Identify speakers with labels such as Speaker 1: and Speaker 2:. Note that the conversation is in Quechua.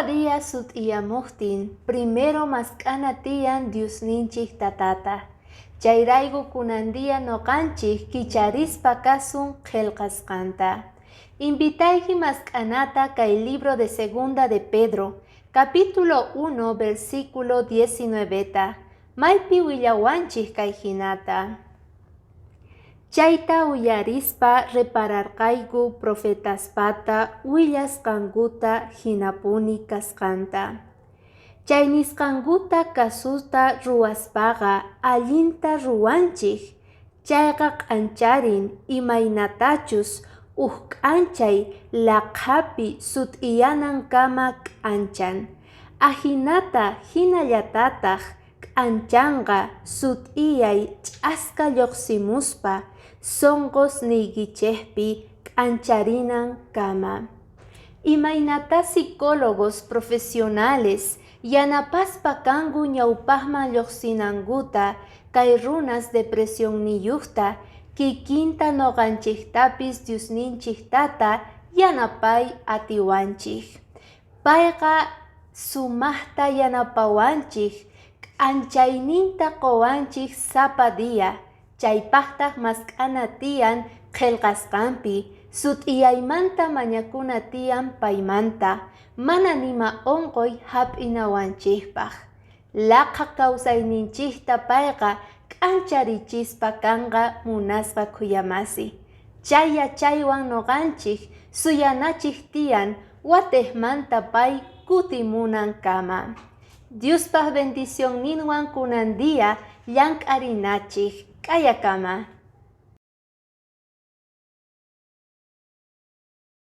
Speaker 1: Sapa día sut'iyamuqtin primero mask'ana tiyan Diosninchik Tatata. Chayrayku kunan día nuqanchik kicharispa kasun qillqasqanta. Invitayki mask'anata kay libro de Segunda de Pedro, capítulo 1, versículo 19ta, maypi willawanchik kay hinata. Chayta uyarispa repararqayku profetaspata willasqankuta jinapuni kasqanta. Chay nisqankuta kasusta ruwaspaqa allinta ruwanchik, chayqa k'ancharin imaynatachus uj k'anchay laqhapi sut'iyanankama k'anchan, ajinata jinallatataq k'anchanqa sut'iyay ch'aska llojsimuspa sonqosniykichejpi k'ancharinankama. Imaynatá psicólogos profesionales yanapaspa kanku ñawpaqman lluqsinankuta kay runas depresionniyuqta, kikinta nuqanchiktapis Diosninchik Tata yanapay atiwanchik. Payqa sumaqta yanapawanchik, k'anchayninta quwanchik sapa día, chaypaqtaq mask'ana tiyan qillqasqanpi, sut'iyaymanta mañakuna tiyan paymanta, mana nima unquy hap'inawanchikpaq. Laqha kawsayninchikta payqa k'ancharichispa kanqa munasqa khuyamasi. Chay yachaywan nuqanchik suyanachik tiyan watiqmanta pay kutimunankama. Diospaq bendicionninwan kunan día llank'arinachik k'ayakama.